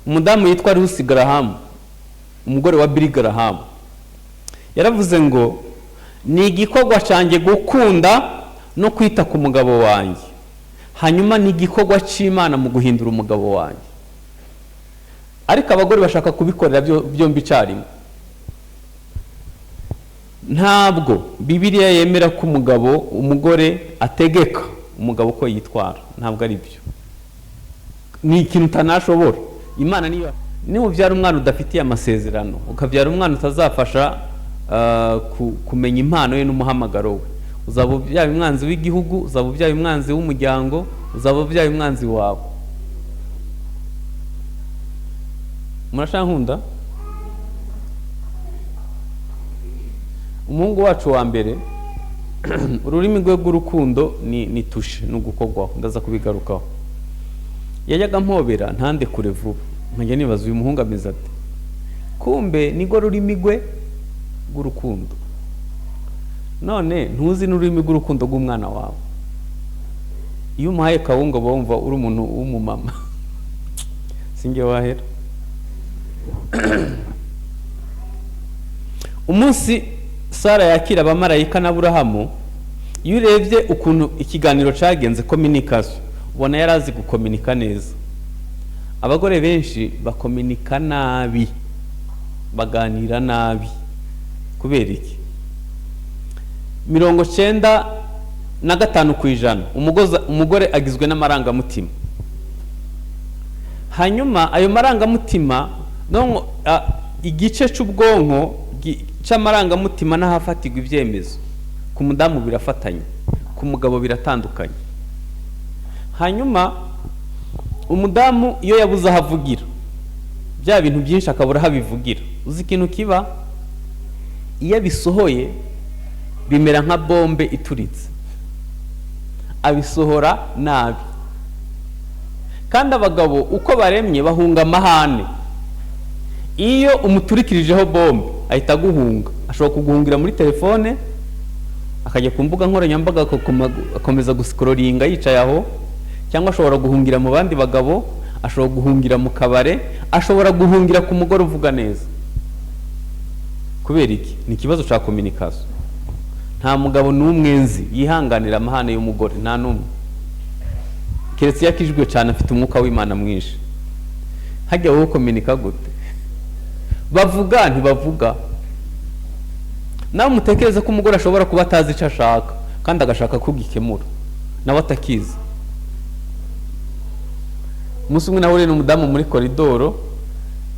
Umudamu yitwa Rusi Graham, umugore wa Billy Graham, yaravuze ngo ni igikorwa cyanjye gukunda no kwita ku mugabo wanjye, hanyuma ni igikorwa cy'Imana mu guhindura umugabo wanjye. Ariko abagore bashaka kubikorera byombi icyarimwe. Ntabwo Bibiliya yemera ko umugore ategeka umugabo uko yitwara, ntabwo ari byo. Ni ikintu utanashobora. Imana niyo. Niba ubyara umwana udafitiye amasezerano, ukabyara umwana utazafasha kumenya impano ye n'umuhamagaro we, uzaba ubyaye umwanzi w'igihugu, uzaba ubyaye umwanzi w'umuryango, uzaba ubyaye umwanzi wawe. Murashankunda? Umuhungu wacu wa mbere, ururimi rwe rw'urukundo ni tushe, ni ugukogwaho, ndaza kubigarukaho. Yajyaga mpobera ntande kure vuba, nkajya nibaza uyu muhungu ameze ate, kumbe nirwo rurimi rwe rw'urukundo. None ntuzi n'ururimi rw'urukundo rw'umwana wawe. Iyo umuhaye kawunga uba wumva uri umuntu w'umumama. Sinjye wahera. Umunsi Sara yakira abamarayika na Aburahamu, iyo urebye ukuntu ikiganiro cyagenze, communication, ubona yari azi gukominika neza. Abagore benshi bakominika nabi, baganira nabi. Kubera iki? 95% umugore agizwe n'amarangamutima. Hanyuma ayo marangamutima, igice cy'ubwonko cy'amarangamutima n'ahafatirwa ibyemezo, ku mudamu birafatanye, ku mugabo biratandukanye. Hanyuma umudamu iyo yabuze aho avugira, bya bintu byinshi akabura aho abivugira, uzi ikintu kiba? Iyo abisohoye bimera nka bombe ituritse, abisohora nabi. Kandi abagabo uko baremye bahunga amahane. Iyo umuturikirijeho bombe ahita aguhunga. Ashobora kuguhungira muri telefone, akajya ku mbuga nkoranyambaga akomeza gusikororinga yicaye aho, cyangwa ashobora guhungira mu bandi bagabo, ashobora guhungira mu kabare, ashobora guhungira ku mugore uvuga neza. Kubera iki? Ni ikibazo cya communication. Nta mugabo n'umwe nzi yihanganira amahane y'umugore, nta n'umwe, keretse iyo akijwe cyane afite umwuka w'Imana mwinshi. Hajya wowe ukominika gute? Bavuga ntibavuga. Nawe mutekereze ko umugore ashobora kuba atazi icyo ashaka kandi agashaka kugikemura, nawe atakizi. Umunsi umwe nahuye n'umudamu muri koridoro,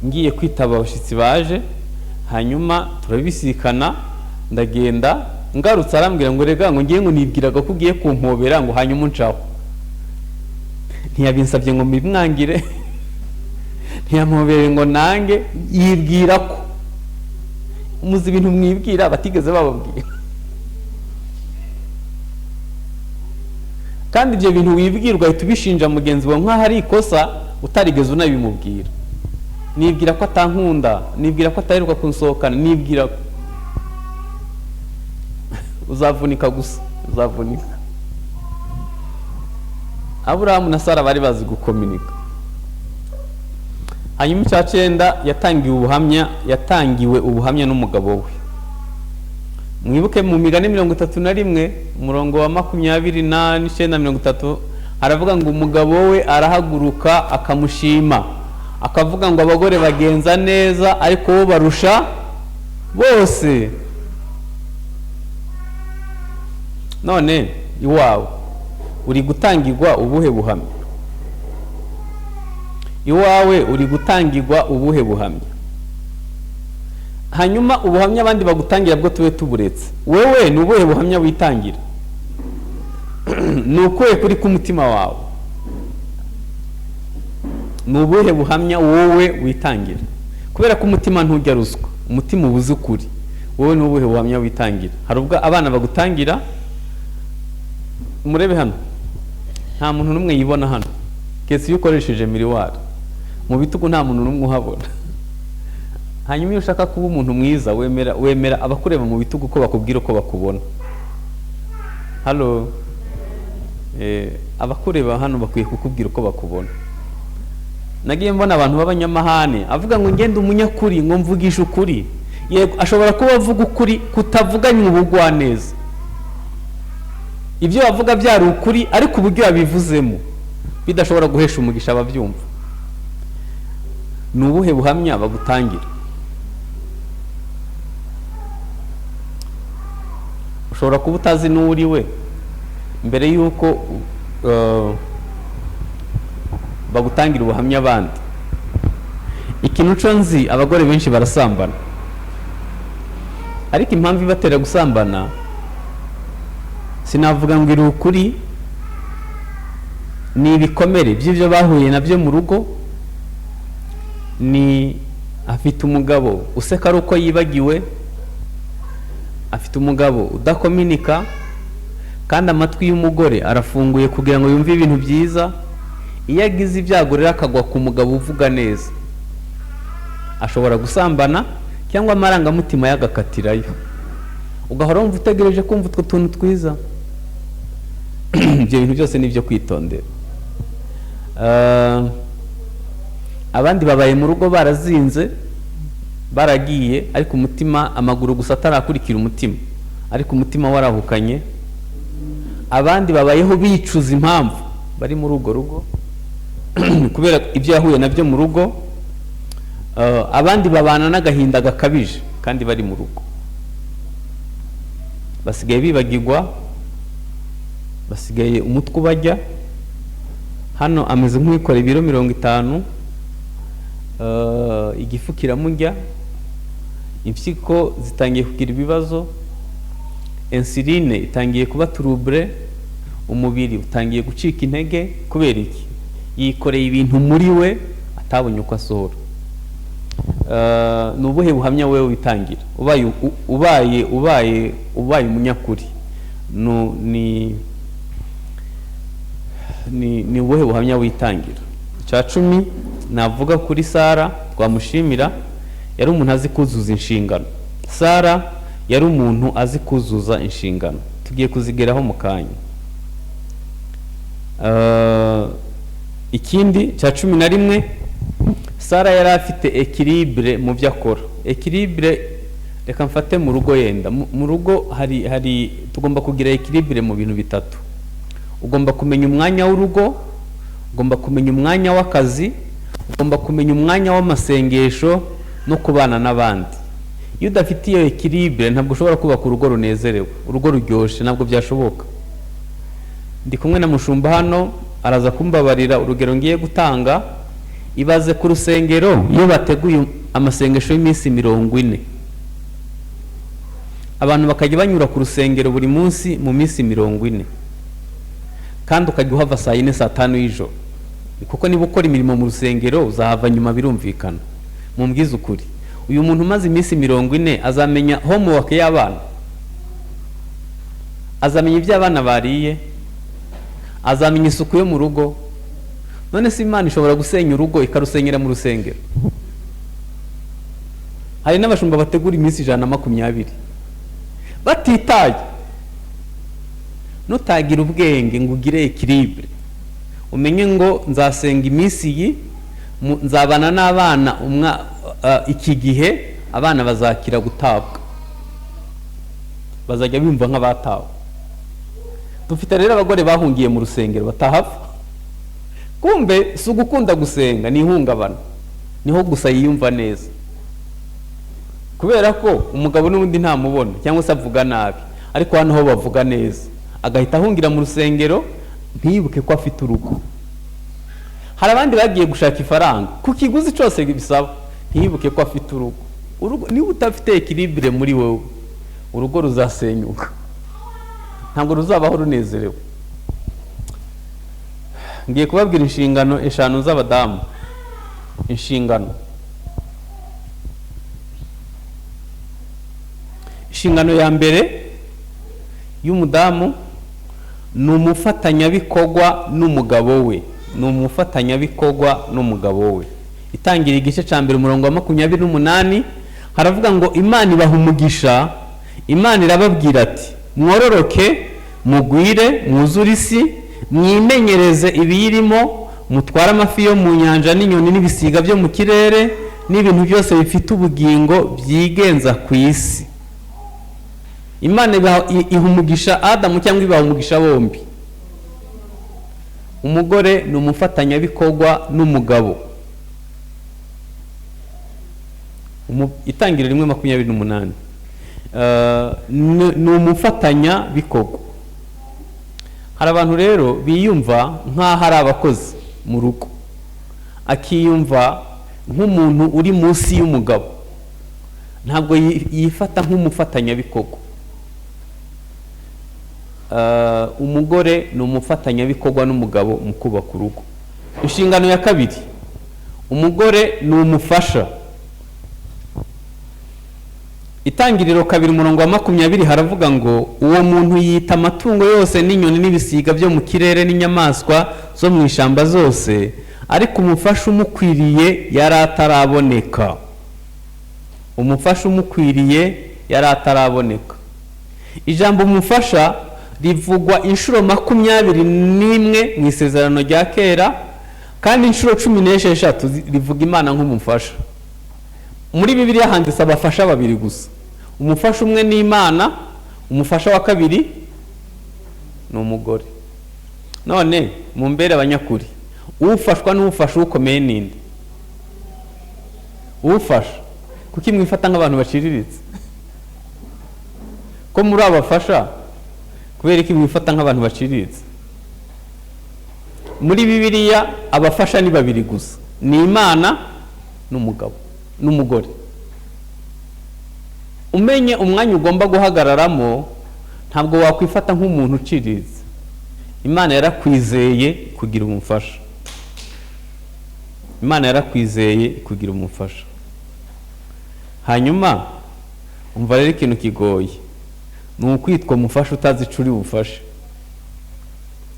ngiye kwitaba abashyitsi baje, hanyuma turabisikana, ndagenda ngarutse arambwira ngo rega ngo ngiye ngo nibwiraga ko ugiye kumpobera ngo hanyuma uncaho. Ntiyabinsabye ngo mbimwangire, ntiyampobere ngo nange, yibwira ko muzi ibintu mwibwira batigeze bababwira. Kandi ibyo bintu wibwirwa ahita ubishinja mugenzi wawe nk'aho ari ikosa utarigeze unabimubwira. Nibwira ko atankunda, nibwira ko ataheruka kunsohokana, nibwira ko uzavunika gusa, uzavunika. Aburahamu na Sara bari bazi gukominika. Hanyuma icya 9, yatangiwe ubuhamya n'umugabo we. Mwibuke mu migani 31 umurongo wa 29 30, aravuga ngo umugabo we arahaguruka akamushima, akavuga ngo abagore bagenza neza ariko bo barusha bose. None iwawe uri gutangirwa ubuhe buhamya? Iwawe uri gutangirwa ubuhe buhamya? Hanyuma ubuhamya abandi bagutangira bwo tube tuburetse, wewe ni ubuhe buhamya witangira? Ni ukuhe kuri k'umutima wawe? Ni ubuhe buhamya wowe witangira? Kubera ko umutima ntujya ruswa, umutima ubuze ukuri. Wowe ni ubuhe buhamya witangira? Hari ubwo abana bagutangira, murebe hano, nta muntu n'umwe yibona hano, keretse iyo ukoresheje miriwari. Mu bitugu nta muntu n'umwe uhabona. Hanyuma iyo ushaka kuba umuntu mwiza, wemera abakureba mu bitugu ko bakubwira uko bakubona. Halo, abakureba hano bakwiye kukubwira uko bakubona. Nagiye mbona abantu b'abanyamahane avuga ngo ngende umunyakuri, ngo mvugishe ukuri. Yego, ashobora kuba avuga ukuri kutavuganywe ubugwaneza, ibyo bavuga byari ukuri, ariko uburyo yabivuzemo bidashobora guhesha umugisha ababyumva. Ni ubuhe buhamya bagutangira? Ushobora kuba utazi n'uri we mbere y'uko bagutangira ubuhamya abandi. Ikintu cyo nzi, abagore benshi barasambana, ariko impamvu ibatera gusambana sinavuga ngo iri ukuri, ni ibikomere by'ibyo bahuye nabyo mu rugo. Ni afite umugabo useka ari uko yibagiwe, afite umugabo udakominika, kandi amatwi y'umugore arafunguye kugira ngo yumve ibintu byiza. Iyo agize ibyago rero akagwa ku mugabo uvuga neza, ashobora gusambana cyangwa amarangamutima yagakatirayo, ugahora wumva utegereje kumva utwo tuntu twiza. Ibyo bintu byose ni ibyo kwitondera. Abandi babaye mu rugo barazinze, baragiye, ariko umutima, amaguru gusa atarakurikira umutima, ariko umutima warahukanye. Abandi babayeho bicuza impamvu bari muri urwo rugo kubera ibyo yahuye nabyo mu rugo. Abandi babana n'agahinda gakabije kandi bari mu rugo, basigaye bibagirwa, basigaye umutwe ubajya. Hano ameze nk'uwikora ibiro 50, igifu kiramujya, impyiko zitangiye kugira ibibazo, insuline itangiye kuba trouble, umubiri utangiye gucika intege. Kubera iki? Yikoreye ibintu muri we atabonye uko asohora. Ni ubuhe buhamya wewe witangira ubaye ubaye ubaye ubaye umunyakuri? Ni ubuhe buhamya witangira? Icya 10 navuga kuri Sara twamushimira, yari umuntu azi kuzuza inshingano. Sara yari umuntu azi kuzuza inshingano, tugiye kuzigeraho mu kanya. Ikindi cya 11, Sara yari afite équilibre mu byo akora. Équilibre, reka mfate mu rugo, yenda mu rugo hari tugomba kugira équilibre mu bintu bitatu. Ugomba kumenya umwanya w'urugo, ugomba kumenya umwanya w'akazi, ugomba kumenya umwanya w'amasengesho no kubana n'abandi. Iyo udafite iyo équilibre ntabwo ushobora kubaka urugo runezerewe, urugo ruryoshye, ntabwo byashoboka. Ndi kumwe na mushumba hano, araza kumbabarira urugero ngiye gutanga. Ibaze ku rusengero iyo bateguye amasengesho y'iminsi 40, abantu bakajya banyura ku rusengero buri munsi mu minsi 40, kandi ukajya uhava saa 4 saa 5 y'ijoro, kuko niba ukora imirimo mu rusengero uzahava nyuma, birumvikana. Mumbwize ukuri, uyu muntu umaze iminsi 40 azamenya homework y'abana, azamenya ibyo abana bariye, azamenya isuku yo mu rugo. None se Imana ishobora gusenya urugo ikarusenyera mu rusengero? Hari n'abashumba bategura iminsi 120 batitaye. Nutagira ubwenge ngo ugire équilibre, umenye ngo nzasenga iminsi iyi, nzabana n'abana iki gihe, abana bazakira gutabwa, bazajya bumva nk'abatawe. Dufite rero abagore bahungiye mu rusengero batahava. Kumbe si ugukunda gusenga, ni ihungabana, niho gusa yiyumva neza, kubera ko umugabo n'ubundi ntamubona cyangwa se avuga nabi, ariko hano ho bavuga neza, agahita ahungira mu rusengero, ntiyibuke ko afite urugo. Hari abandi bagiye gushaka ifaranga ku kiguzi cyose bisaba, ntiyibuke ko afite urugo. Urugo, niba udafite équilibre muri wowe, urugo ruzasenyuka, ntabwo ruzabaho runezerewe. Ngiye kubabwira inshingano 5 z'abadamu. Inshingano ya mbere y'umudamu ni umufatanyabikorwa n'umugabo we. Ni umufatanyabikorwa n'umugabo we. Itangira igice cya 1 umurongo wa 28 haravuga ngo Imana ibaha umugisha, Imana irababwira ati mwororoke, mugwire, mwuzure isi, mwimenyereze ibiyirimo, Mutware amafi yo mu nyanja n'inyoni n'ibisiga byo mu kirere n'ibintu byose bifite ubugingo byigenza ku isi. Imana iha umugisha Adamu cyangwa ibaha umugisha bombi. Umugore ni umufatanyabikorwa n'umugabo. Itangiriro 1:28. Ni umufatanyabikorwa. Hari abantu rero biyumva nk'aho ari abakozi mu rugo, akiyumva nk'umuntu uri munsi y'umugabo, ntabwo yifata nk'umufatanyabikorwa. Umugore ni umufatanyabikorwa n'umugabo mu kubaka urugo. Inshingano ya kabiri, umugore ni umufasha. Itangiriro 2:20 haravuga ngo uwo muntu yita amatungo yose n'inyoni n'ibisiga byo mu kirere n'inyamaswa zo mu ishyamba zose, ariko umufasha umukwiriye yari ataraboneka. Umufasha umukwiriye yari ataraboneka. Ijambo umufasha rivugwa inshuro 21 mu isezerano rya kera, kandi inshuro 16 rivuga Imana nk'umufasha. Muri Bibiliya handitse abafasha babiri gusa. Umufasha umwe ni Imana, umufasha wa kabiri ni umugore. None mumbere abanyakuri, ufashwa n'ufasha ukomeye ninde? Ufasha. Kuki mwifata nk'abantu baciriritse? Ko muri abafasha, kubera iki mwifata nk'abantu baciriritse? Muri Bibiliya abafasha ni babiri gusa, ni Imana n'umugabo n'umugore. Umenye umwanya ugomba guhagararamo, ntabwo wakwifata nk'umuntu uciriritse. Imana yarakwizeye kugira umufasha. Imana yarakwizeye kugira umufasha. Hanyuma umva rero ikintu kigoye ni ukwitwa umufasha utazi ico uri bufashe.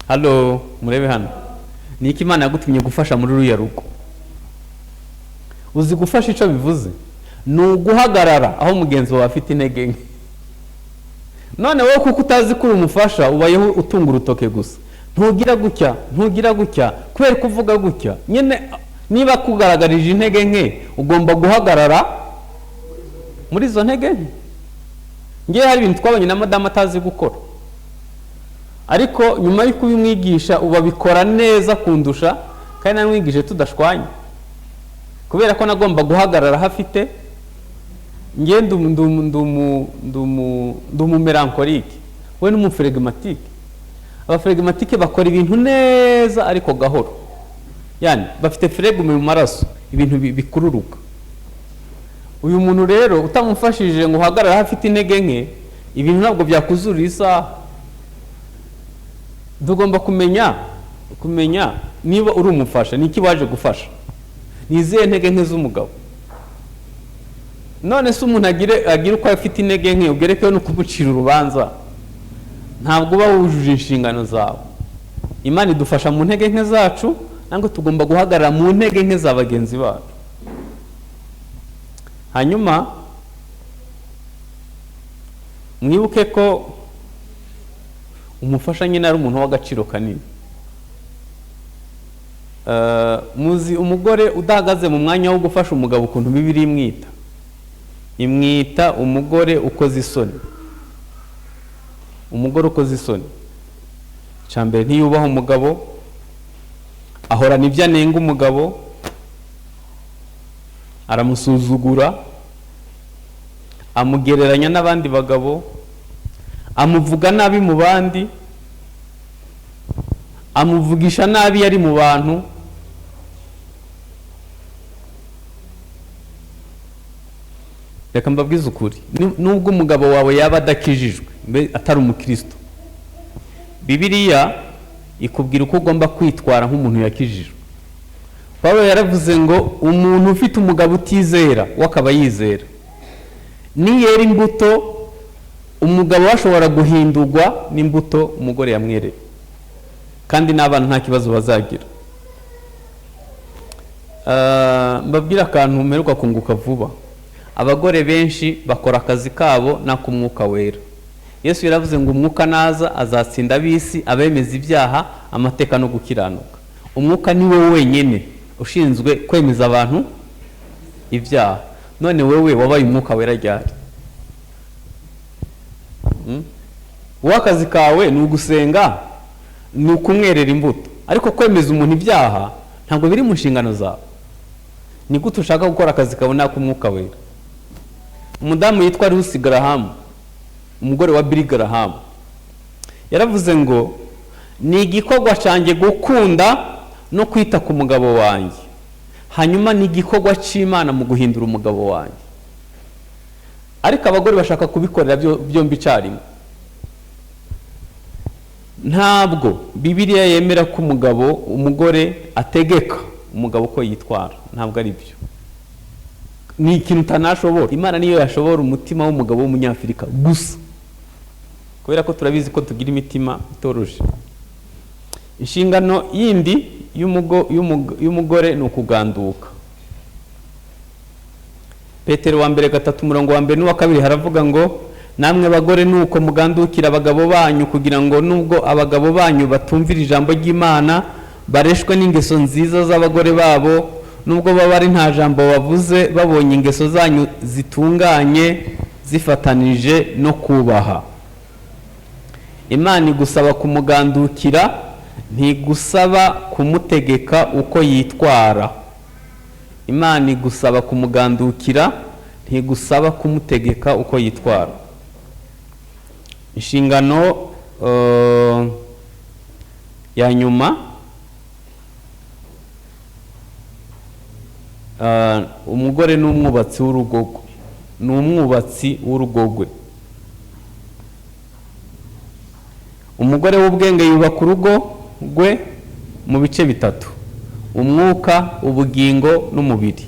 Halo, murebe hano. Ni iki Imana yagutumye gufasha muri ruriya rugo? Uzi gufasha ico bivuze? Ni uguhagarara aho mugenzi wawe afite intege nke. None wowe kuko utazi ko uri umufasha, ubayeho utunga urutoke gusa, ntugira gutya, ntugira gutya, kubera ko uvuga gutya nyine. Niba kugaragarije intege nke, ugomba guhagarara muri izo ntege nke. Ngewe hari ibintu twabonye na madamu atazi gukora, ariko nyuma yo kubimwigisha ubabikora neza kundusha, kandi namwigije tudashwanye, kubera ko nagomba guhagarara hafite. Ngewe ndi umumelancholique, we n'umuphlegmatique. Abaphlegmatique bakora ibintu neza ariko gahoro, yani bafite flegme mu maraso, ibintu bikururuka. Uyu muntu rero utamufashije ngo uhagarare afite intege nke, ibintu ntabwo byakuzurira isaha. Tugomba kumenya niba uri umufasha, ni iki waje gufasha, ni izihe ntege nke z'umugabo. None se umuntu agire uko afite intege nke, ugerekeho no kumucira urubanza, ntabwo uba wujuje inshingano zawe. Imana idufasha mu ntege nke zacu, ntabwo tugomba guhagarara mu ntege nke za bagenzi bacu. Hanyuma mwibuke ko umufasha nyine ari umuntu w'agaciro kanini. Muzi umugore udahagaze mu mwanya wo gufasha umugabo ukuntu Bibiliya imwita? Imwita umugore ukoze isoni. Umugore ukoze isoni, icya mbere ntiyubaha umugabo, ahorana ibyo anenga umugabo, aramusuzugura, amugereranya n'abandi bagabo, amuvuga nabi mu bandi, amuvugisha nabi yari mu bantu. Reka mbabwize ukuri, nubwo umugabo wawe yaba adakijijwe, atari umukristo, Bibiliya ikubwira uko ugomba kwitwara nk'umuntu yakijijwe. Pawulo yaravuze ngo umuntu ufite umugabo utizera we akaba yizera, niyera imbuto umugabo ashobora guhindurwa n'imbuto umugore yamwereye, kandi n'abana nta kibazo bazagira. Mbabwira akantu mperuka kunguka vuba. Abagore benshi bakora akazi kabo n'ak'umwuka wera. Yesu yaravuze ngo umwuka naza azatsinda ab'isi, abemeza ibyaha, amateka no gukiranuka. Umwuka ni wowe wenyine ushinzwe kwemeza abantu ibyaha. None wewe wabaye Umwuka Wera ryari? Wowe akazi kawe ni ugusenga, ni ukumwerera imbuto, ariko kwemeza umuntu ibyaha ntabwo biri mu nshingano zawe. Ni gute ushaka gukora akazi kawe n'ak'Umwuka Wera? Umudamu yitwa Lucy Graham, umugore wa Billy Graham, yaravuze ngo ni igikorwa cyanjye gukunda no kwita ku mugabo wanjye, hanyuma ni igikorwa cy'Imana mu guhindura umugabo wanjye. Ariko abagore bashaka kubikorera byombi icyarimwe. Ntabwo Bibiliya yemera ko umugore ategeka umugabo uko yitwara, ntabwo ari byo. Ni ikintu utanashobora. Imana niyo yashobora umutima w'umugabo w'umunyafurika gusa, kubera ko turabizi ko tugira imitima itoroshe. Inshingano yindi y'umugore ni ukuganduka. Petero wa mbere 3 umurongo wa mbere n'uwa kabiri haravuga ngo namwe bagore nuko mugandukira abagabo banyu, kugira ngo nubwo abagabo banyu batumvira ijambo ry'Imana bareshwe n'ingeso nziza z'abagore babo, nubwo baba ari nta jambo bavuze, babonye ingeso zanyu zitunganye zifatanije no kubaha. Imana igusaba kumugandukira, ntigusaba kumutegeka uko yitwara. Imana igusaba kumugandukira, ntigusaba kumutegeka uko yitwara. Inshingano ya nyuma, umugore ni umwubatsi w'urugo, ni umwubatsi w'urugo rwe. Umugore w'ubwenge yubaka urugo rwe mu bice bitatu: umwuka, ubugingo n'umubiri.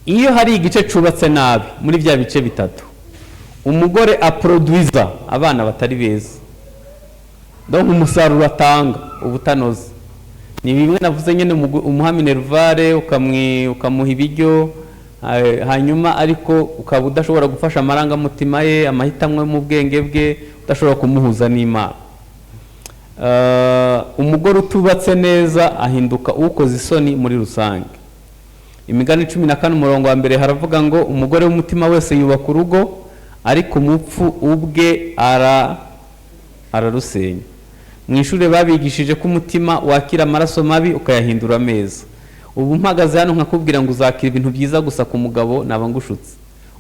Iyo hari igice cubatse nabi muri bya bice bitatu, umugore aproduiza abana batari beza, donc umusaruro atanga ubutanoze. Ni bimwe navuze nyene, umuha minervare, ukamuha ibiryo, hanyuma ariko ukaba udashobora gufasha amarangamutima ye, amahitamo mu bwenge bwe, udashobora kumuhuza n'Imana. Umugore utubatse neza ahinduka ukoze isoni muri rusange. Imigani 14 umurongo wa mbere haravuga ngo umugore w'umutima wese yubaka urugo, ariko umupfu ubwe ararusenya. Mu ishuri babigishije ko umutima wakira amaraso mabi ukayahindura meza. Ubu mpagaze hano nkakubwira ngo uzakira ibintu byiza gusa ku mugabo, naba ngushutse.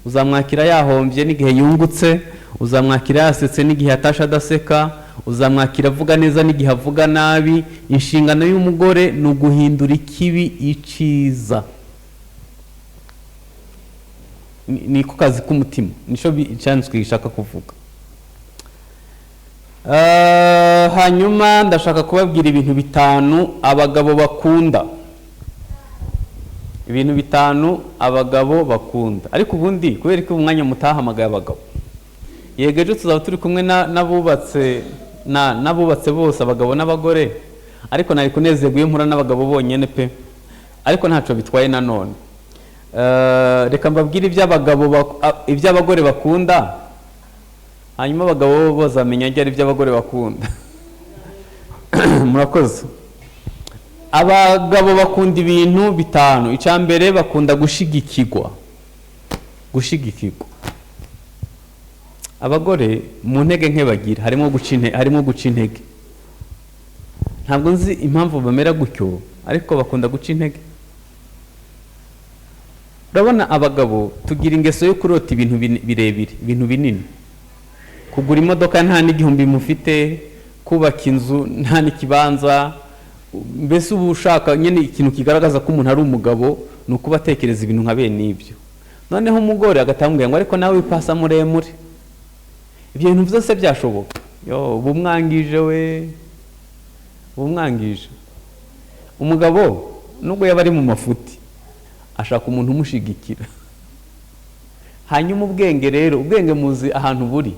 Uzamwakira yahombye n'igihe yungutse, uzamwakira yasetse n'igihe atasha adaseka, uzamwakira avuga neza n'igihe avuga nabi. Inshingano y'umugore ni uguhindura ikibi iciza. Ni ko kazi k'umutima, nico icyanditswe gishaka kuvuga. Hanyuma ndashaka kubabwira ibintu bitanu abagabo bakunda. Ibintu bitanu abagabo bakunda. Ariko ubundi kubera ko umwanya mutahamagaye abagabo, yego ejo tuzaba turi kumwe n'abubatse n'abubatse bose, abagabo n'abagore, ariko nari kunezerwa iyo mpura n'abagabo bonyene pe, ariko ntaco bitwaye nanone. Reka mbabwire iby'abagore bakunda, hanyuma abagabo bo bazamenya ryari iby'abagore bakunda. Murakoze. Abagabo bakunda ibintu bitanu. Icya mbere, bakunda gushigikirwa. Gushigikirwa. Abagore mu ntege nke bagira harimo guca intege. Ntabwo nzi impamvu bamera gutyo, ariko bakunda guca intege. Urabona abagabo tugira ingeso yo kurota ibintu birebire, ibintu binini. Kugura imodoka nta n'igihumbi mufite, kubaka inzu nta n'ikibanza, mbese ubu ushaka nyine ikintu kigaragaza ko umuntu ari umugabo ni ukuba atekereza ibintu nka bene ibyo. Noneho umugore agatambwira ngo ariko nawe wipasa muremure, ibyo bintu byose byashoboka. Yo, ubumwangije we, ubumwangije. Umugabo nubwo yaba ari mu mafuti ashaka umuntu umushigikira. Hanyuma ubwenge rero, ubwenge muzi ahantu buri,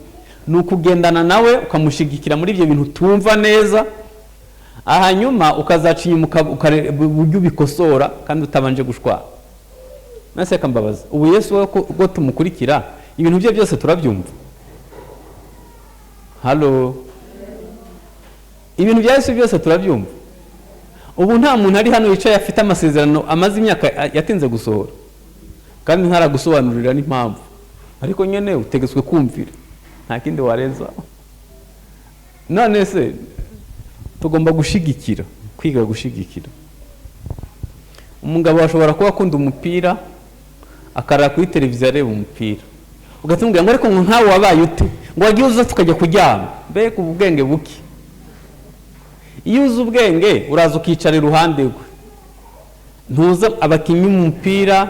ni ukugendana nawe ukamushigikira muri ibyo bintu tumva neza, hanyuma ukazaca inyuma uburyo ubikosora kandi utabanje gushwara. Nase kambabaza, ubu Yesu we ko tumukurikira ibintu bye byose turabyumva? Halo, Ibintu bya Yesu byose turabyumva. Ubu nta muntu ari hano wicaye afite amasezerano amaze imyaka yatinze gusohora, kandi ntaragusobanurira n'impamvu, ariko nyine utegetswe kumvira, nta kindi warenza. None se tugomba gushigikira, kwiga gushigikira. Umugabo ashobora kuba akunda umupira, akarara kuri televiziyo areba umupira, ugatumubwira ngo ariko nkawe wabaye ute, ngo wagiye uza tukajya kuryama. Mbega ubwenge buke! Iyo uzi ubwenge uraza ukicara iruhande rwe, ntuza abakinnyi b'umupira,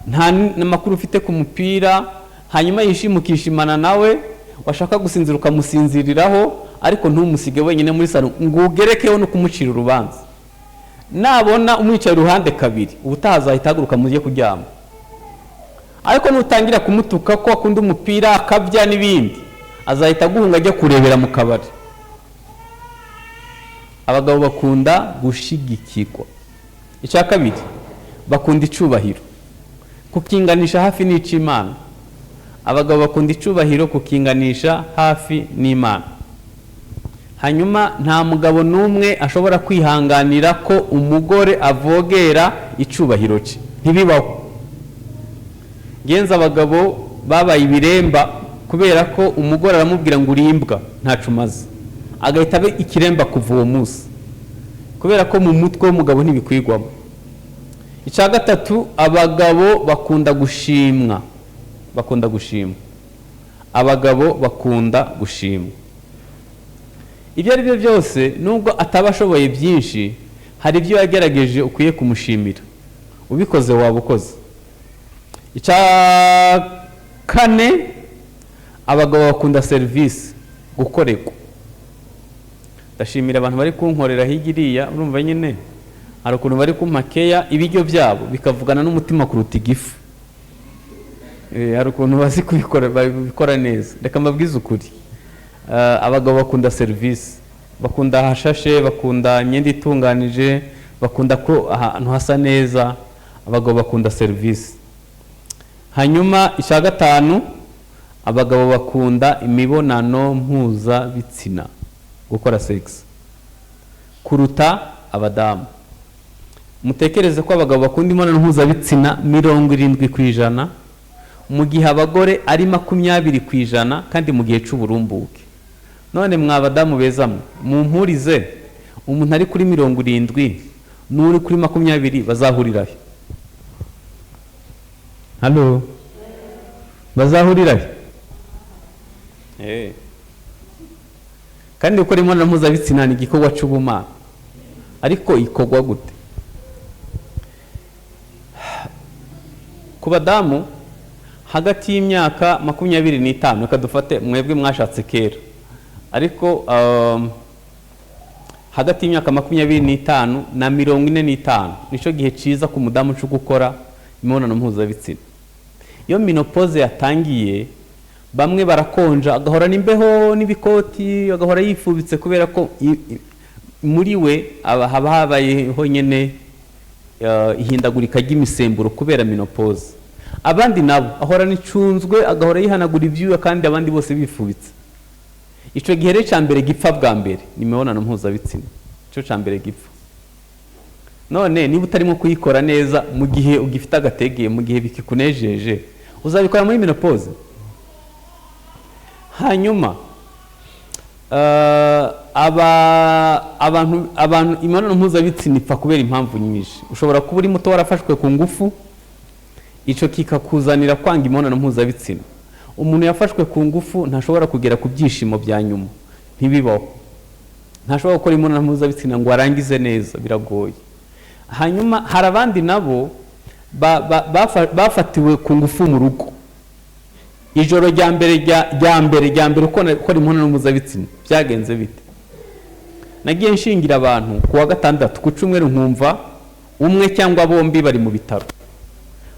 nta n'amakuru ufite ku mupira, hanyuma yishima ukishimana nawe, washaka gusinzira ukamusinziriraho, ariko ntumusige wenyine muri salo ngo ugerekeho no kumucira urubanza. Nabona umwicaye iruhande kabiri, ubutaha azahita ahaguruka mujye kuryama. Ariko nutangira kumutuka ko akunda umupira, akabya n'ibindi, azahita aguhunga ajya kurebera mu kabari. Abagabo bakunda gushigikirwa. Icya kabiri, bakunda icubahiro, kukinganisha hafi n'ic'Imana. Abagabo bakunda icubahiro kukinganisha hafi n'Imana. Hanyuma nta mugabo n'umwe ashobora kwihanganira ko umugore avogera icubahiro cye, ntibibaho. Genza abagabo babaye ibiremba kubera ko umugore aramubwira ngo uri imbwa ntacu umaze, agahita abe ikiremba kuva uwo munsi, kubera ko mu mutwe w'umugabo ntibikwigwamo. Icya gatatu, abagabo bakunda gushimwa, bakunda gushimwa. Abagabo bakunda gushimwa. Ibyo ari byo byose, nubwo ataba ashoboye byinshi, hari ibyo yagerageje ukwiye kumushimira. Ubikoze waba ukoze. Icya kane, abagabo bakunda serivisi, gukorerwa. Ndashimira abantu bari kunkorera hirya iriya, urumva nyine hari ukuntu bari kumpa keya, ibiryo byabo bikavugana n'umutima kuruta igifu. Hari ukuntu bazi kubikora, babikora neza. Reka mbabwize ukuri, abagabo bakunda serivisi, bakunda ahashashe, bakunda imyenda itunganije, bakunda ko ahantu hasa neza. Abagabo bakunda serivisi. Hanyuma icya gatanu, abagabo bakunda imibonano mpuzabitsina, gukora sex, kuruta abadamu. Mutekereze ko abagabo bakunda imibonano mpuzabitsina 70%, mu gihe abagore ari 20%, kandi mu gihe c'uburumbuke. None mwa badamu beza mwe, mumpurize umuntu ari kuri 70 n'uri kuri 20 bazahurira he? Halo, bazahurira he? Kandi gukora imibonano mpuzabitsina ni igikorwa c'ubumana, ariko ikorwa gute? Ku badamu hagati y'imyaka 25, reka dufate mwebwe mwashatse kera, ariko hagati y'imyaka 25 na 45 nico gihe ciza ku mudamu cyo gukora imibonano mpuzabitsina. Iyo menopause yatangiye, bamwe barakonja, agahora n'imbeho n'ibikoti, agahora yifubitse, kubera ko muri we haba habayeho nyene ihindagurika ry'imisemburo kubera menopause. Abandi nabo ahora n'icunzwe, agahora yihanagura ibyuya, kandi abandi bose bifubitse. Ico gihe rero ca mbere gipfa bwa mbere ni imibonano mpuzabitsina, ico ca mbere gipfa. None niba utarimo kuyikora neza mu gihe ugifite agategeye, mu gihe bikikunejeje, uzabikora muri menopause? Hanyuma abantu imibonano mpuzabitsina ipfa kubera impamvu nyinshi. Ushobora kuba uri muto warafashwe ku ngufu, ico kikakuzanira kwanga imibonano mpuzabitsina. Umuntu yafashwe ku ngufu ntashobora kugera ku byishimo bya nyuma, ntibibaho. Ntashobora gukora imibonano mpuzabitsina ngo arangize neza, biragoye. Hanyuma hari abandi nabo bafatiwe ku ngufu mu rugo. Ijoro rya mbere rya mbere rya mbere ukora imibonano mpuzabitsina byagenze bite? Nagiye nshingira abantu ku wa gatandatu, ku cyumweru nkumva umwe cyangwa bombi bari mu bitaro.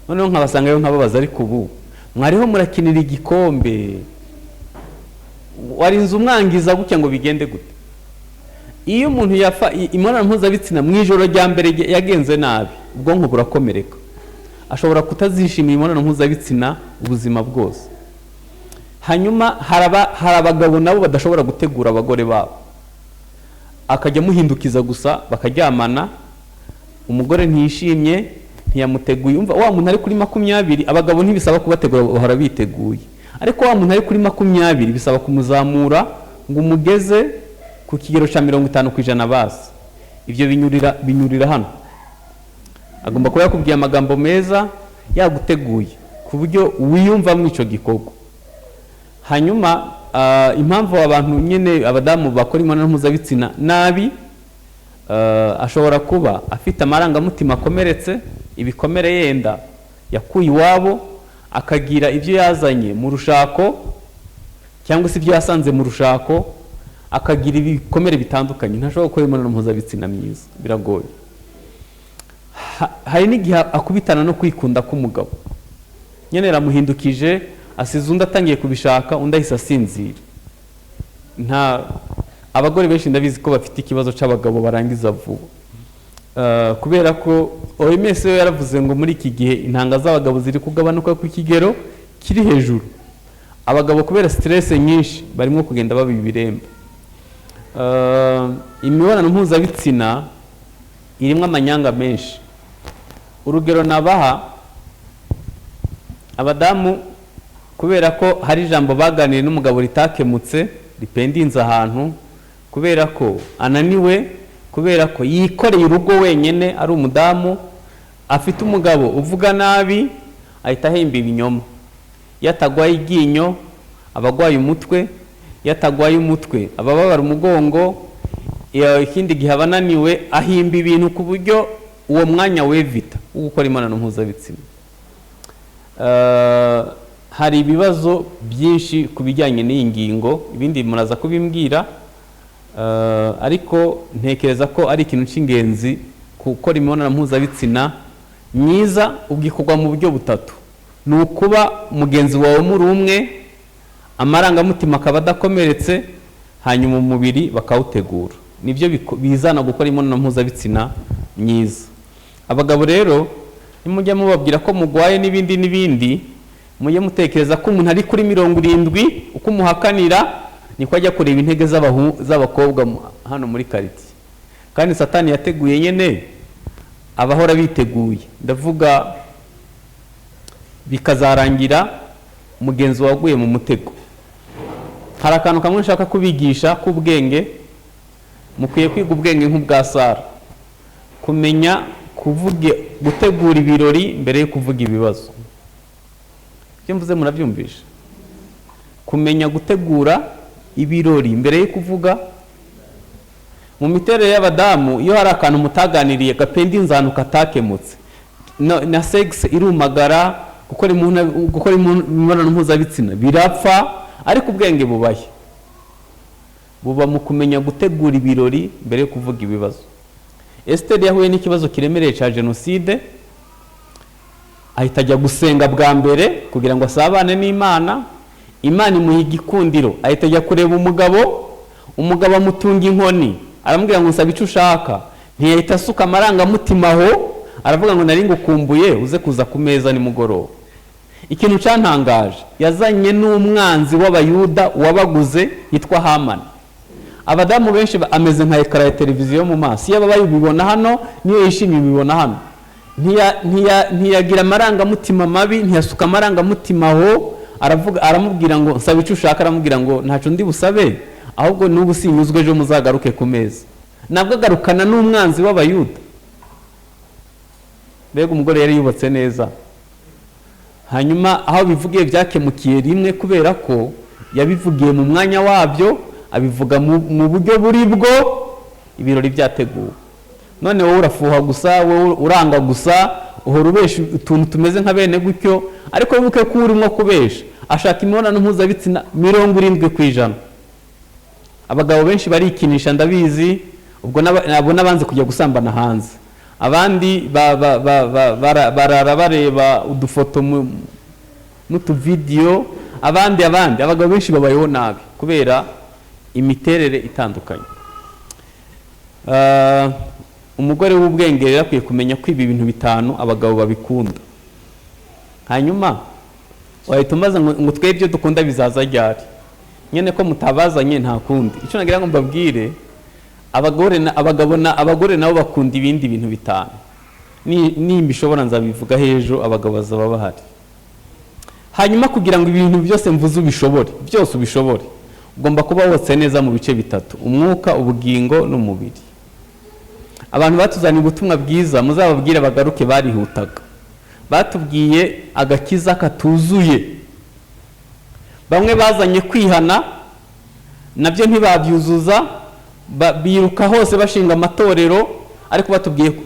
Noneho nkabasangayo nkababaza, ariko ubu mwariho murakinira igikombe, warinze umwangiza gutya ngo bigende gute? Iyo umuntu yafa imibonano mpuzabitsina mu ijoro rya mbere yagenze nabi, ubwonko burakomereka, ashobora kutazishimira imibonano mpuzabitsina ubuzima bwose. Hanyuma hari abagabo nabo badashobora gutegura abagore babo. Akajya amuhindukiza gusa bakaryamana. Umugore ntiyishimye, ntiyamuteguye. Umva, wa muntu ari kuri 20. Abagabo ntibisaba kubategura, bahora biteguye, ariko wa muntu ari kuri 20 bisaba kumuzamura ngo umugeze ku kigero cya 50% basi. Ibyo binyurira hano. Agomba kuba yakubwiye amagambo meza, yaguteguye ku buryo wiyumvamo icyo gikorwa. Hanyuma impamvu abantu nyine, abadamu bakora imibonano mpuzabitsina nabi, ashobora kuba afite amarangamutima akomeretse, ibikomere yenda yakuye iwabo, akagira ibyo yazanye mu rushako cyangwa se ibyo yasanze mu rushako, akagira ibikomere bitandukanye, ntashobora gukora imibonano mpuzabitsina myiza, biragoye. Hari n'igihe akubitana no kwikunda k'umugabo nyine, aramuhindukije, asize undi atangiye kubishaka, undi ahise asinzira. Nta abagore benshi ndabizi ko bafite ikibazo cy'abagabo barangiza vuba. Kubera ko OMS yo yaravuze ngo muri iki gihe intanga z'abagabo ziri kugabanuka ku kigero kiri hejuru. Abagabo kubera stress nyinshi barimo kugenda baba ibiremba. Imibonano mpuzabitsina irimo amanyanga menshi. Urugero nabaha, abadamu kubera ko hari ijambo baganiriye n'umugabo ritakemutse, ripendinze ahantu, kubera ko ananiwe, kubera ko yikoreye urugo wenyine, ari umudamu afite umugabo uvuga nabi, ahita ahemba ibinyoma. Iyo atagwaye iryinyo aba agwaye umutwe, iyo atagwaye umutwe aba ababara umugongo, iyo ikindi gihe aba ananiwe, ahimba ibintu ku buryo uwo mwanya wevita wo gukora imibonano mpuzabitsina. Hari ibibazo byinshi ku bijyanye n'iyi ngingo, ibindi muraza kubimbwira. Ariko ntekereza ko ari ikintu cy'ingenzi gukora imibonano mpuzabitsina myiza. Ubwikorwa mu buryo butatu: ni ukuba mugenzi wawe muri umwe, amarangamutima akaba adakomeretse, hanyuma umubiri bakawutegura. Nibyo bizana gukora imibonano mpuzabitsina myiza. Abagabo rero, nimujya mubabwira ko mugwaye n'ibindi n'ibindi, mujye mutekereza ko umuntu ari kuri 70, uko umuhakanira niko ajya kureba intege z'abakobwa hano muri karitsiye. Kandi Satani yateguye nyine abahora biteguye. Ndavuga bikazarangira mugenzi waguye mu mutego. Hari akantu kamwe nshaka kubigisha k'ubwenge. Mukwiye kwiga ubwenge nk'ubwa Sara, kumenya gutegura ibirori mbere yo kuvuga ibibazo. Ibyo mvuze murabyumvisha? Kumenya gutegura ibirori mbere yo kuvuga. Mu miterere y'abadamu, iyo hari akantu mutaganiriye gapenda inzano katakemutse, na sex irumagara, gukora imibonano mpuzabitsina birapfa. Ariko ubwenge bubahe? Buba mu kumenya gutegura ibirori mbere yo kuvuga ibibazo. Esiteri yahuye n'ikibazo kiremereye cya jenoside, ahita ajya gusenga bwa mbere kugira ngo asabane n'Imana. Imana imuha igikundiro, ahita ajya kureba umugabo. Umugabo amutunga inkoni, aramubwira ngo nsaba icyo ushaka. Ntiyahita asuka amarangamutima aho, aravuga ngo nari ngukumbuye, uze kuza ku meza nimugoroba. Ikintu cyantangaje, yazanye n'umwanzi w'Abayuda wabaguze yitwa Hamani. Abadamu benshi ameze nka écran ya televiziyo mu maso, iyo ababaye ubibona hano, niyo yishimye ubibona hano. Ntiyagira amarangamutima mabi, ntiyasuka amarangamutima aho. Aravuga, aramubwira ngo nsaba icyo ushaka, aramubwira ngo ntacyo ndi busabe, ahubwo n'ubu sinyuzwe, ejo muzagaruke ku meza. Nabwo agarukana n'umwanzi w'Abayuda. Mbega umugore yari yubatse neza! Hanyuma aho bivugiye byakemukiye rimwe, kubera ko yabivugiye mu mwanya wabyo, abivuga mu buryo buri bwo, ibirori byateguwe. None wowe urafuha gusa, wowe uranga gusa, uhora ubesha utuntu tumeze nka bene gutyo. Ariko wibuke ko urimo kubesha ashaka imibonano mpuzabitsina 70%. Abagabo benshi barikinisha, ndabizi. Ubwo abo n'abanze kujya gusambana hanze, abandi barara bareba udufoto n'utuvidiyo, abandi. Abagabo benshi babayeho nabi kubera imiterere itandukanye. Umugore w'ubwenge rero akwiye kumenya ko ibi bintu bitanu abagabo babikunda. Hanyuma wahita umbaza ngo twebwe ibyo dukunda bizaza ryari? Nyine ko mutabazanye, nta kundi. Icyo nagira ngo mbabwire, Abagore na abagabo na abagore nabo bakunda ibindi bintu bitanu. Nimbishobora nzabivuga ejo, abagabo bazaba bahari. Hanyuma kugira ngo ibintu byose mvuze ubishobore, byose ubishobore, ugomba kuba wotse neza mu bice bitatu: umwuka, ubugingo n'umubiri. Abantu batuzaniye ubutumwa bwiza, muzababwire bagaruke, barihutaga. Batubwiye agakiza katuzuye. Bamwe bazanye kwihana, nabyo ntibabyuzuza, biruka hose bashinga amatorero, ariko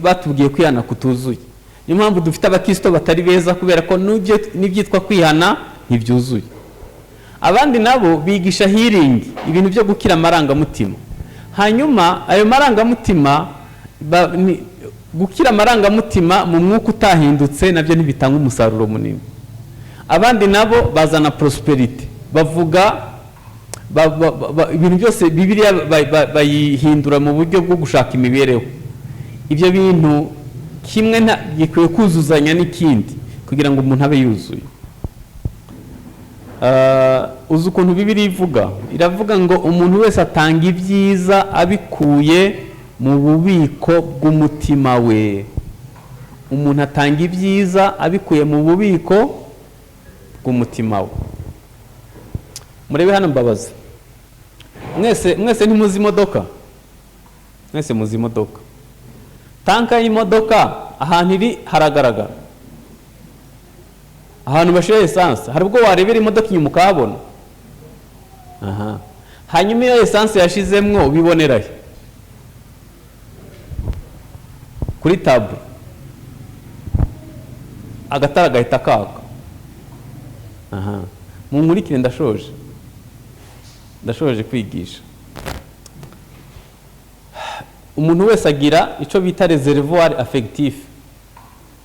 batubwiye kwihana kutuzuye. Niyo mpamvu dufite abakristo batari beza, kubera ko n'ibyitwa kwihana ntibyuzuye. Abandi nabo bigisha healing, ibintu byo gukira amarangamutima. Hanyuma ayo marangamutima, gukira amarangamutima mu mwuka utahindutse nabyo ntibitanga umusaruro munini. Abandi nabo bazana prosperity, bavuga ibintu byose Bibiliya bayihindura mu buryo bwo gushaka imibereho. Ibyo bintu kimwe gikwiye kuzuzanya n'ikindi kugira ngo umuntu abe yuzuye. Uzi ukuntu Bibiliya ivuga? Iravuga ngo umuntu wese atanga ibyiza abikuye mu bubiko bw'umutima we. Umuntu atanga ibyiza abikuye mu bubiko bw'umutima we. Murebe hano mbabaza. Mwese ntimuzi imodoka? Mwese muzi imodoka. Tanka y'imodoka ahantu iri haragaragara. Ahantu bashira essence, hari ubwo warebera imodoka inyuma ukahabona. Aha. Hanyuma iyo essence yashizemwo ubibonera he? Kuri tableau. Agatara gahita kaka. Aha. Munkurikire, ndashoje. Ndashoje kwigisha. Umuntu wese agira ico bita réservoir affectif.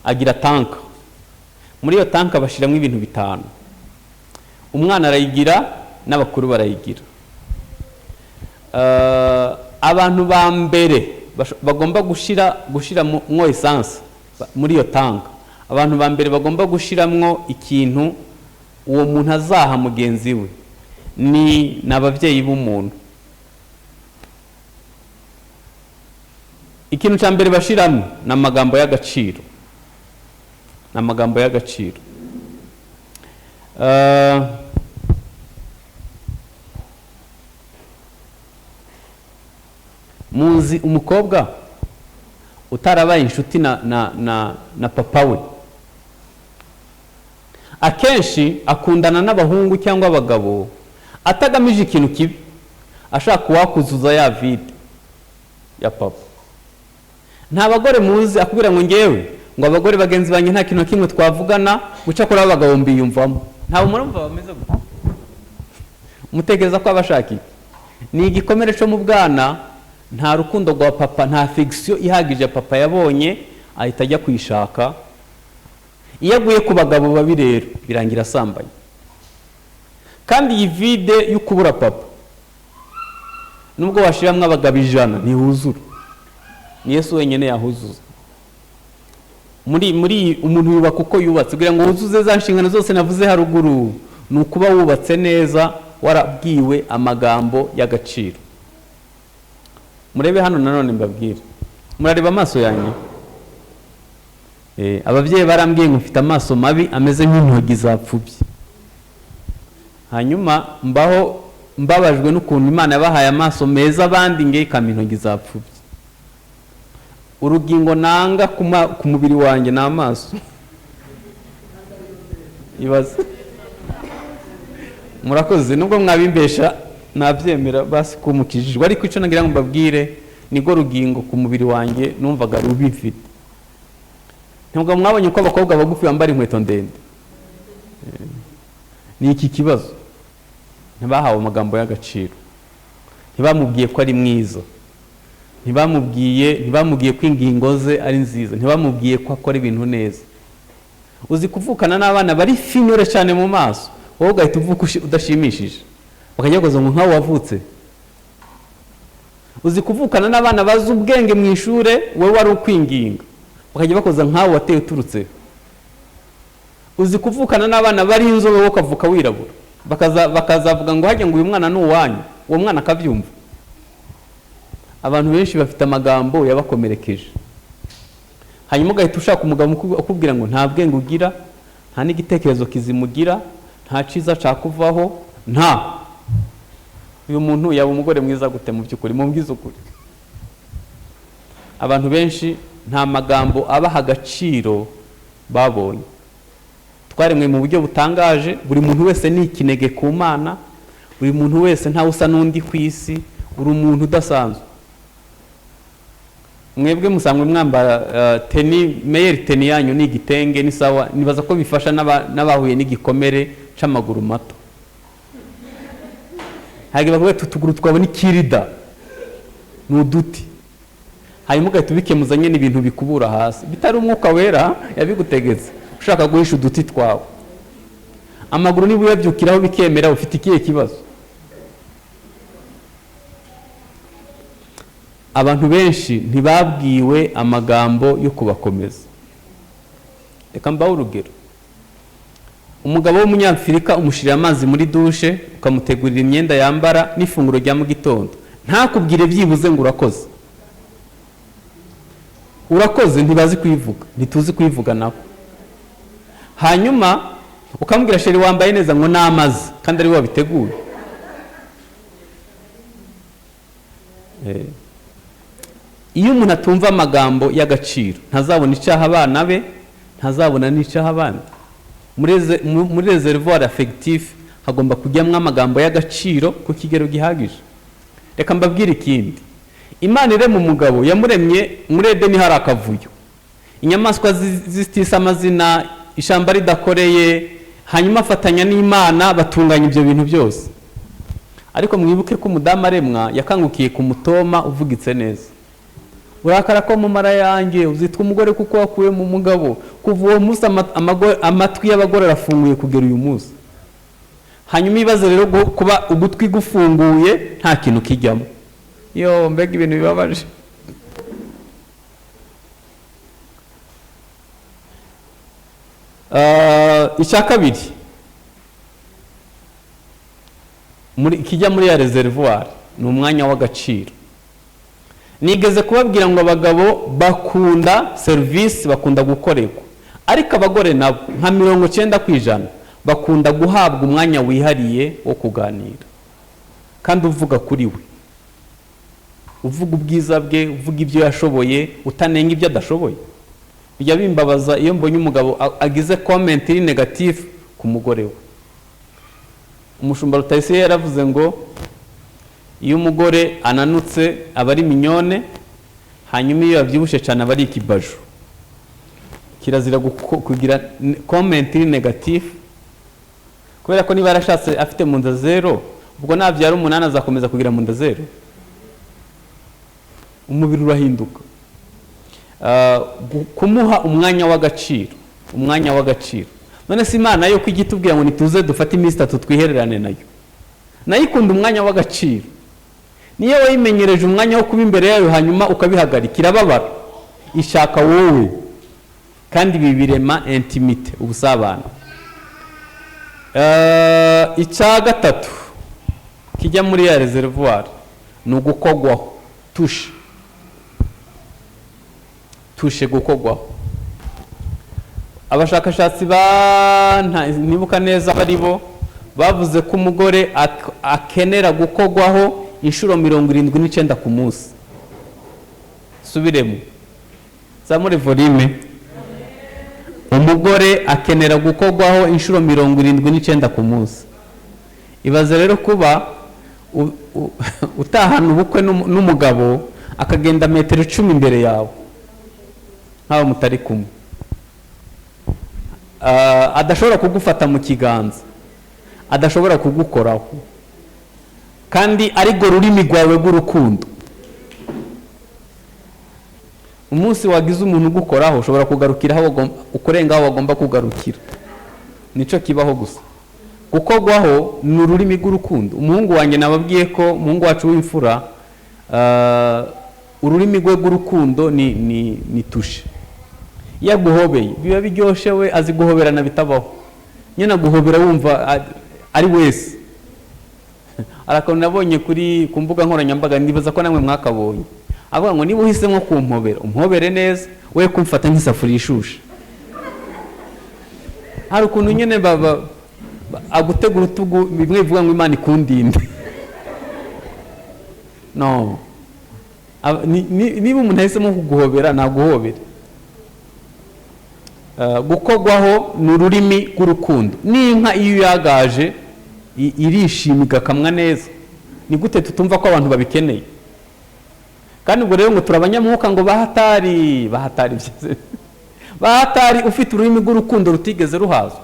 Agira tanka. Muri iyo tanka bashiramwo ibintu bitanu. Umwana arayigira n'abakuru barayigira. Abantu ba mbere bagomba gushira mwo essence muri iyo tanka. Abantu ba mbere bagomba gushiramwo ikintu uwo muntu azaha mugenzi we ni n'abavyeyi b'umuntu. Ikintu cya mbere bashiramwo ni amagambo y'agaciro. Ni amagambo y'agaciro. Muzi umukobwa utarabaye inshuti na papa we, akenshi akundana n'abahungu cyangwa abagabo atagamije ikintu kibi, ashaka kuwakuzuza ya vide ya papa. Nta bagore muzi akubwira ngo ngewe ngo abagore bagenzi banjye nta kintu kimwe twavugana, guca kuri abagabo mbiyumvamo. Nta murumva bameze gutya. Umutekereza ko abashaka iki? Ni igikomere cyo mu bwana. Nta rukundo rwa papa, nta affection ihagije papa yabonye, ahita ajya kuyishaka. Iyo aguye ku bagabo babi rero birangira asambanye. Kandi iyi vide y'ukubura papa, nubwo washiramwe abagabo 100 ntihuzura. Ni Yesu wenyine yahuzuza. Muri umuntu yubaka uko yubatse, kugira ngo wuzuze za nshingano zose navuze haruguru, ni ukuba wubatse neza, warabwiwe amagambo y'agaciro. Murebe hano nanone mbabwire. Murareba amaso yanyu. Abavyeyi barambwiye ngo mfite amaso mabi ameze nk'intogi zapfubye. Hanyuma mbaho mbabajwe n'ukuntu Imana yabahaye amaso meza abandi nge ikama intogi zapfubye. Urugingo nanga ku mubiri wanjye ni amaso. Ibaze. Murakoze, nubwo mwabimbesha nabyemera basi kumukijijwe, ariko ico nagira ngo mbabwire nigo rugingo ku mubiri wanjye numvaga rubi mfite. Ntabwo mwabonye ko abakobwa bagufi bambara inkweto ndende. Ni iki kibazo? Ntibahawe amagambo y'agaciro. Ntibamubwiye ko ari mwiza. Ntibamubwiye ko ingingo ze ari nziza. Ntibamubwiye ko akora ibintu neza. Uzi kuvukana n'abana bari finyore cyane mu maso, wowe ugahita uvuka udashimishije, bakajya kuza ngo nkawe wavutse. Uzi kuvukana n'abana bazi ubwenge mu ishure, wowe wari ukwinginga, bakajya bakoza nkawe wateye uturutse. Uzi kuvukana n'abana bari inzobe, wowe ukavuka wirabura, bakazavuga ngo hajya ngo uyu mwana ni uwanyu, uwo mwana akabyumva. Abantu benshi bafite amagambo yabakomerekeje, hanyuma ugahita ushaka umugabo ukubwira ngo nta bwenge ugira, nta n'igitekerezo kizimugira, nta cyiza cyakuvaho, nta. Uyu muntu yaba umugore mwiza gute mu by'ukuri? Mumbwize ukuri. Abantu benshi nta magambo abaha agaciro babonye. Twaremwe mu buryo butangaje, buri muntu wese ni ikinege ku Mana, buri muntu wese ntawe usa n'undi ku isi, uri umuntu udasanzwe. Mwebwe musanzwe mwambara tenue, meilleure tenue yanyu ni igitenge, ni sawa, nibaza ko bifasha n'abahuye n'igikomere c'amaguru mato. Hanyuma bavuga ati utuguru twawe ni kirida, ni uduti. Hanyuma ugahita ubikemuza nyine ibintu bikubura hasi, bitari umwuka wera yabigutegetse, ushaka guhisha uduti twawe. Amaguru niba uyabyukiraho bikemera, ufite ikihe kibazo? Abantu benshi ntibabwiwe amagambo yo kubakomeza. Reka mbahe urugero. Umugabo w'umunyafurika umushirira amazi muri douche, ukamutegurira imyenda yambara n'ifunguro rya mu gitondo, ntakubwire byibuze ngo urakoze. Urakoze ntibazi kuyivuga, ntituzi kuyivuga nabo. Hanyuma ukamubwira chéri wambaye neza, ngo n'amazi, kandi ari we wabiteguye. Iyo umuntu atumva amagambo y'agaciro, ntazabona icyaha abana be, ntazabona n'icyaha abandi. Muri réservoir affectif hagomba kujyamo amagambo y'agaciro ku kigero gihagije. Reka mbabwire ikindi. Imana irema umugabo, yamuremye muri Edeni hari akavuyo, inyamaswa zitise amazina, ishyamba ridakoreye, hanyuma afatanya n'Imana batunganya ibyo bintu byose. Ariko mwibuke ko umudamu aremwa yakangukiye ku mutoma uvugitse neza. Urakara ko mu mara yanjye uzitwa umugore kuko wakuye mu mugabo. Kuva uwo munsi amatwi y'abagore arafunguye kugera uyu munsi. Hanyuma ibaze rero kuba ugutwi gufunguye nta kintu kijyamo. Yo mbega ibintu bibabaje. Icya kabiri kijya muri ya réservoir ni umwanya w'agaciro. Nigeze kubabwira ngo abagabo bakunda serivisi, bakunda gukorerwa, ariko abagore nabo nka 90% bakunda guhabwa umwanya wihariye wo kuganira, kandi uvuga kuri we, uvuga ubwiza bwe, uvuga ibyo yashoboye, utanenga ibyo adashoboye. Bijya bimbabaza iyo mbonye umugabo agize comment iri négative ku mugore we. Umushumba Rutayisire yaravuze ngo iyo umugore ananutse aba ari mignonne, hanyuma iyo yabyibushye cyane aba ari ikibaju. Kirazira kugira comment iri négative, kubera ko niba yarashatse afite mu nda 0, ubwo nabyara 8 azakomeza kugira mu nda 0. Umubiri urahinduka. Kumuha umwanya w'agaciro, umwanya w'agaciro. None se Imana yo kwigitubwira ngo nituze dufate iminsi 3 twihererane nayo, nayo ikunda umwanya w'agaciro. Niyo wayimenyereje umwanya wo kuba imbere yayo hanyuma ukabihagarika, irababara, ishaka wowe. Kandi ibi birema intimité, ubusabane. Icya gatatu kijya muri ya réservoir ni ugukogwaho, touche, touche, gukogwaho. Abashakashatsi nibuka neza bari bo bavuze ko umugore akenera gukogwaho inshuro 79 ku munsi. Subiremo, zamure volume. Umugore akenera gukogwaho inshuro 79 ku munsi. Ibaze rero kuba utahana ubukwe n'umugabo akagenda metero 10 imbere yawe nkaho mutari kumwe, adashobora kugufata mu kiganza, adashobora kugukoraho, kandi ariko rurimi rwawe rw'urukundo. Umunsi wagize umuntu ugukoraho ushobora kugarukira aho ukurenga aho wagomba kugarukira. Nico kibaho gusa. Gukogwaho ni ururimi rw'urukundo. Umuhungu wanjye nababwiye ko umuhungu wacu w'imfura, ururimi rwe rw'urukundo ni touche. Iyo aguhobeye biba biryoshe, we azi guhoberana bitabaho. Nyine aguhobera wumva ari wese. Hari akantu nabonye ku mbuga nkoranyambaga, nibaza ko namwe mwakabonye, avuga ngo niba uhisemo kumpobera umpobere neza, we kumfata nk'isafuriya ishushe. Hari ukuntu nyine agutega urutugu, bimwe bivuga ngo Imana ikundinde. No, niba umuntu ahisemo kuguhobera naguhobere. Gukogwaho ni ururimi rw'urukundo. N'inka iyo uyagaje irishima igakamwa neza. Ni gute tutumva ko abantu babikeneye? Kandi ubwo rero ngo turabanyamwuka ngo bahatari bahatari bahatari. Ufite ururimi rw'urukundo rutigeze ruhazwa,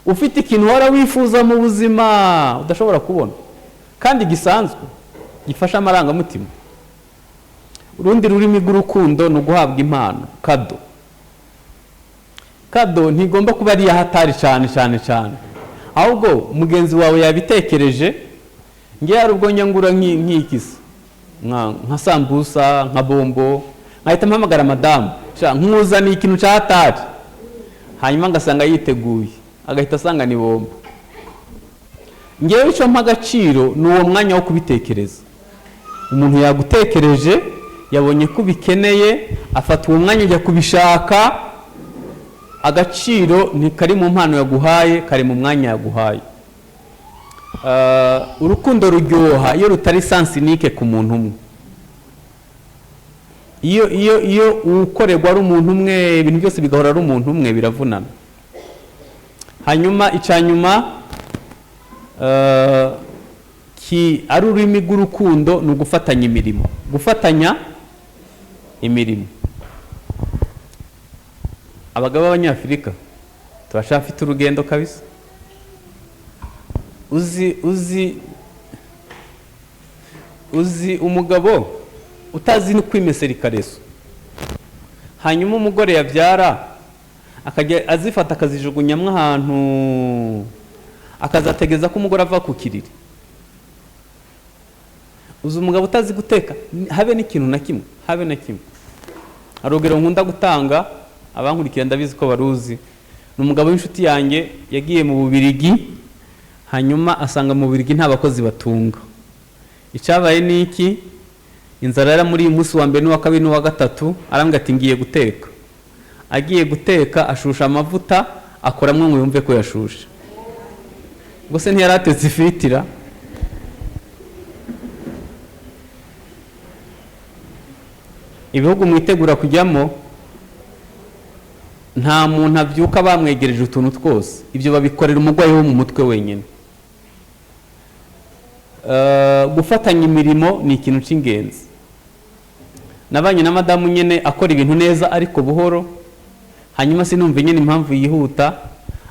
ufite ikintu uhora wifuza mu buzima udashobora kubona kandi gisanzwe gifasha amarangamutima. Urundi rurimi rw'urukundo ni uguhabwa impano, kado. Kado ntigomba kuba ari iyahatari cyane cyane cyane, ahubwo mugenzi wawe yabitekereje. Ngewe hari ubwo nyangura nk'ikisi nka sambusa, nka bombo, nkahita mpamagara madamu, nkuzaniye ikintu cya hatari, hanyuma ngasanga yiteguye, agahita asanga ni bombo. Ngewe icyo mpa agaciro ni uwo mwanya wo kubitekereza. Umuntu yagutekereje, yabonye ko ubikeneye, afata uwo mwanya ajya kubishaka. Agaciro ntikari mu mpano yaguhaye, kari mu mwanya yaguhaye. Urukundo ruryoha iyo rutari sansinike ku muntu umwe. Iyo iyo iyo ukorerwa ari umuntu umwe, ibintu byose bigahora ari umuntu umwe, biravunana. Hanyuma icyanyuma ari ururimi rw'urukundo ni ugufatanya imirimo. Gufatanya imirimo. Abagabo b'Abanyafurika turashafite urugendo kabisa. Uzi uzi uzi umugabo utazi no kwimesera ikareso, hanyuma umugore yabyara akajya azifata akazijugunyamo ahantu, akazategeza ko umugore ava ku kiriri. Uzi umugabo utazi guteka habe n'ikintu na kimwe, habe na kimwe. Hari urugero nkunda gutanga, abankurikira ndabizi ko baruzi. Ni umugabo w'inshuti yanjye yagiye mu Bubirigi, hanyuma asanga mu Bubirigi nta bakozi batunga. Icyabaye ni iki? Inzara yari muri uyu munsi wa mbere n'uwa kabiri n'uwa gatatu, arambwira ati ngiye guteka. Agiye guteka ashusha amavuta, akoramwo ngo yumve ko yashushe. Gusa ntiyari atetse ifitira. Ibihugu mwitegura kujyamo nta muntu abyuka bamwegereje utuntu twose, ibyo babikorera umurwayi wo mu mutwe wenyine. Gufatanya imirimo ni ikintu cy'ingenzi. Nabanye na madamu nyine akora ibintu neza ariko buhoro, hanyuma sinumva nyine impamvu yihuta,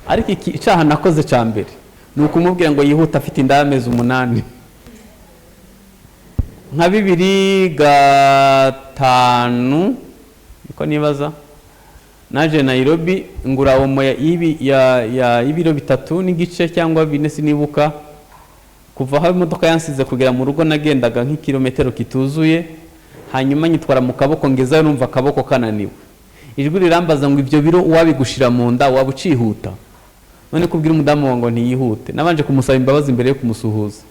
ariko icyaha nakoze cya mbere ni ukumubwira ngo yihuta afite inda y'amezi 8. Nka 2005 niko nibaza, naje Nairobi ngura omo ya ibiro 3.5 cyangwa 4 sinibuka. Kuva aho imodoka yansize kugera mu rugo nagendaga nk'ikirometero kituzuye, hanyuma nyitwara mu kaboko ngezayo numva akaboko kananiwe. Ijwi rirambaza ngo ibyo biro uwabigushira mu nda waba ucihuta? None kubwira umudamu wangu ngo ntiyihute. Nabanje kumusaba imbabazi imbere yo kumusuhuza.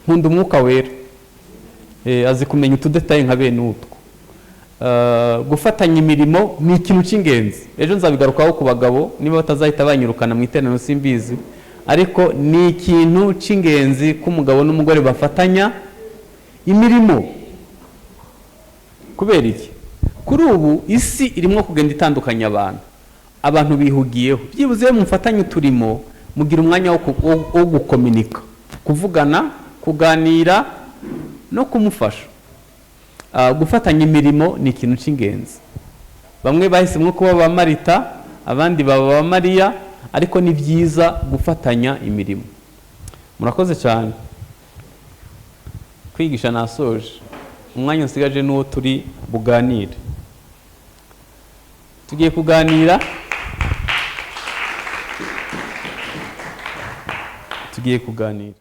Nkunda umwuka wera, azi kumenya utudetaye nka bene utwo. Gufatanya imirimo ni ikintu cy'ingenzi. Ejo nzabigarukaho ku bagabo niba batazahita banyirukana mu iteraniro simbizi, ariko ni ikintu cy'ingenzi ko umugabo n'umugore bafatanya imirimo. Kubera iki? Kuri ubu isi irimo kugenda itandukanya abantu, abantu bihugiyeho. Byibuze iyo mufatanye uturimo mugira umwanya wo gukominika, kuvugana, kuganira no kumufasha. Gufatanya imirimo ni ikintu cy'ingenzi. Bamwe bahisemo kuba ba Marita, abandi baba ba Mariya, ariko ni byiza gufatanya imirimo. Murakoze cyane. Kwigisha nasoje, umwanya nsigaje n'uwo turi buganire. Tugiye kuganira, tugiye kuganira.